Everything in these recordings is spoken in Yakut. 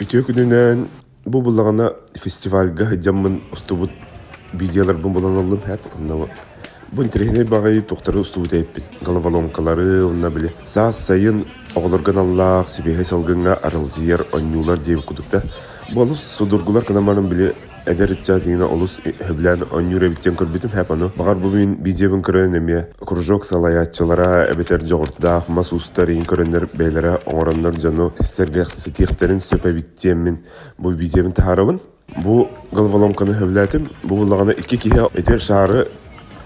Үтүө күнүнэн бу буллаҕына фестивальга сылдьаммын устубут видеоларбын булан ыллым һээт онно бу интэриэһинэй баҕайы туохтары устубут эбиппин головоломкалары уонна били саас сайын оҕолорго аналлаах сибиэһэй салгыҥҥа аралдьыйар оонньуулар диэбит курдук да бу олус судургулар гынан баран били Эдэр ыччат иҥинэ олус сөбүлээн оонньуур эбит диэн көрбүтүм һээп ону. Баҕар бу мин видеобын көрөн эмиэ кружок салайааччылара эбэтэр дьоҕурдаах мас уустар иҥин көрөннөр бэйэлэрэ оҥороннор дьону сэргэхситиэхтэрин сөп эбит диэммин бу видеобын таһаарабын. Бу головоломканы сөбүлээтим. Бу буллаҕына икки киһи ити шаары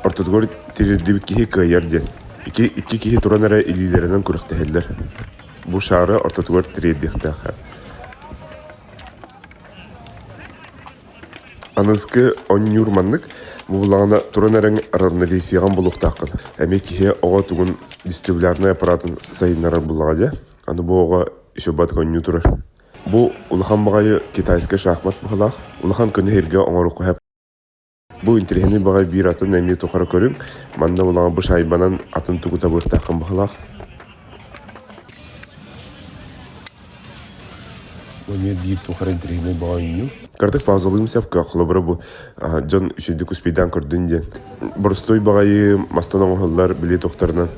ортотугар тириэрдибит киһи кыайар диэн. Икки киһи туран эрэ илиилэринэн күрэхтэһэллэр. Бу шаары ортотугар тириэрдиэхтээх. Аныгыскы оонньуур маннык, бу буллаҕына туран эрэҥ равновесиеҕын булуохтааххын. Эмиэ киһи оҕо тугун вестибулярнай аппаратын сайыннарар буллаҕа дьэ. Аны бу оҕо еще батык оонньуу турар. Бу улахан баҕайы китайскай шахмат быһыылаах. Улахан көнө сиргэ оҥоруохха сөп. Бу интэриэһинэй баҕайы биир атын эмиэ тухары көрүҥ. Манна булаҕа бу шайбанан атын тугу табыахтааххын быһыылаах. Бу эмиэ биир тухары интэриэһинэй баҕа оонньуу. Кыратык паузалыым сөпкө, холобура бу дьон үчүгэйдик успейдаан көрдүн диэн. Боростуой баҕайы мастан оҥоһуллар били туохтарынан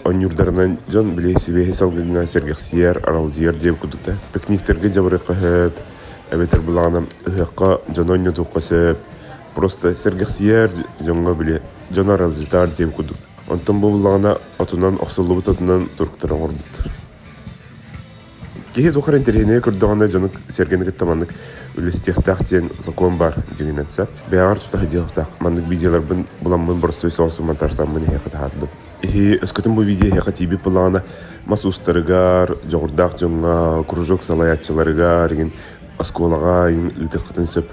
оонньуурдарынан дьон били сибиэһэй салгыҥҥа сэргэхсийэр, аралдьыйар диэбит курдук да. Пикниктэргэ дьабарыахха сөп, эбэтэр былаҕана ыһыахха дьону оонньотуохха сөп. Просто сэргэхсийэр дьоҥҥо били дьону аралдьытар диэбит курдук. Онтон бу буллаҕына отунан охсуллубут отунан туруктары оҥорбуттар. Киһи туох эрэ интэриэһинэйи көрдөҕүнэ дьону сэргэни кытта маннык үллэстиэхтээх диэн сокуон баар дьиҥинэн сөп. Бэйэҕэр тута сылдьыахтаах. Маннык видеоларбын буламмын боростуой соҕус монтажтааммын эһиэхэ таһаардым. Эһи өскөтүн бу видео эһиэхэ тиийбит буоллаҕына мас уустарыгар, дьоҕурдаах дьоҥҥо, кружок салайааччыларыгар, игин оскуолаҕа игин ыытыаххытын сөп.